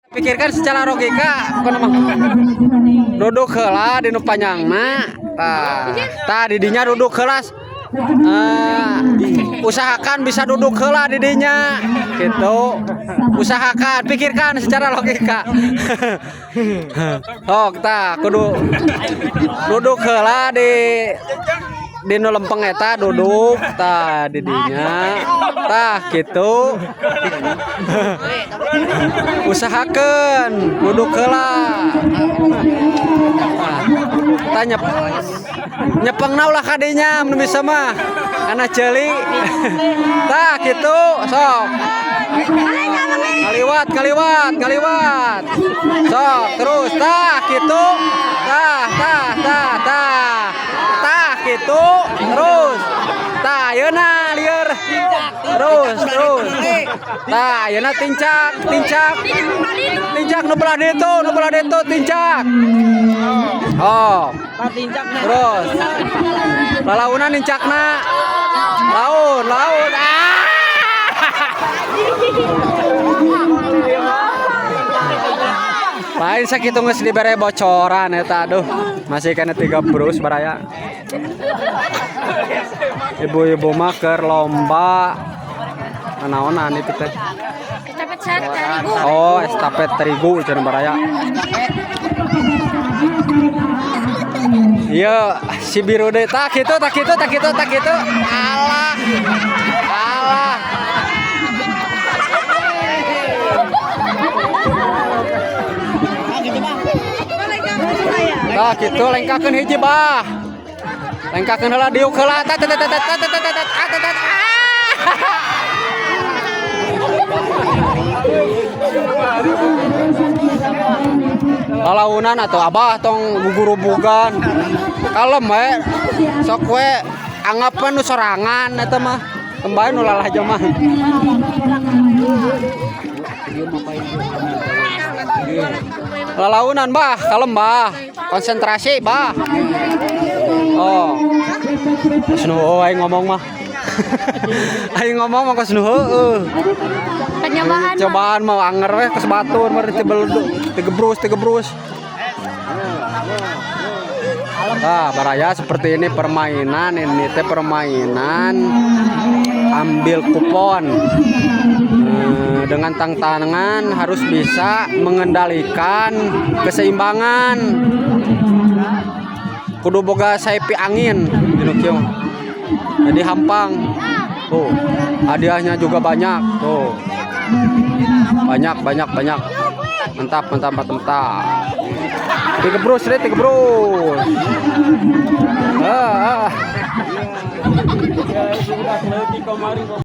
Pikirkan secara logika, apa nama? Duduk heula di nu panjangna. Tah, tah di dinya duduk heula. Usahakan bisa duduk heula di dinya gitu. Usahakan, pikirkan secara logika. Sok tah kudu duduk heula di nu lempeng eta, duduk tah di dinya, tah gitu. Usahakan duduk heula. Tah, tah nyepengna ulah kadinya mun bisa mah karena ceuli. Tah gitu, sok ngaliwat, ngaliwat, ngaliwat, sok terus, tah gitu, tah, tah, tah, tah, tah gitu terus, tah. Ayeuna lieur terus, terus, tah. Ayeuna tincak, tincak, tincak nu belah ditu, nu belah ditu tincak. Oh, terus lalaunan nincakna, laun, laun, ah. Lain sakitu geus dibere bocoran eta, aduh, masih kena tiga brus baraya. Ibu-ibu mah keur lomba naonan itu teh? Estafet terigu. Oh, estafet terigu cenah baraya. Iya, si biru deh. Tak gitu, tak gitu, tak gitu, tak gitu. Alah. Alah. Tah gitu lengkakeun hiji bah. Lengkakeun heula, diuk heula. Tat tat tat tat tat tat tat tat tat. Lalaunan atau abah tong gugurubugan. Kalem we. Sok we anggapan nu sorangan eta mah. Kembali nu lalah mah. Lalaunan bah, kalem bah. Konsentrasi bah. Oh. Geus nu aing ngomong mah. Aing ngomong mah geus nu heueuh. Penyobaan. Cobaan mau anger we ke batur mah tibeleduk, tigebrus, tigebrus. Nah, baraya seperti ini permainan ini teh permainan ambil kupon. Dengan tantangan harus bisa mengendalikan keseimbangan. Kudu boga saipi angin dinu kieu. Jadi hampang. Tuh, hadiahnya juga banyak tuh. Banyak, banyak, banyak. Mantap, mantap, mantap, mantap. Tiga brus deh, tiga brus. Ah, ah.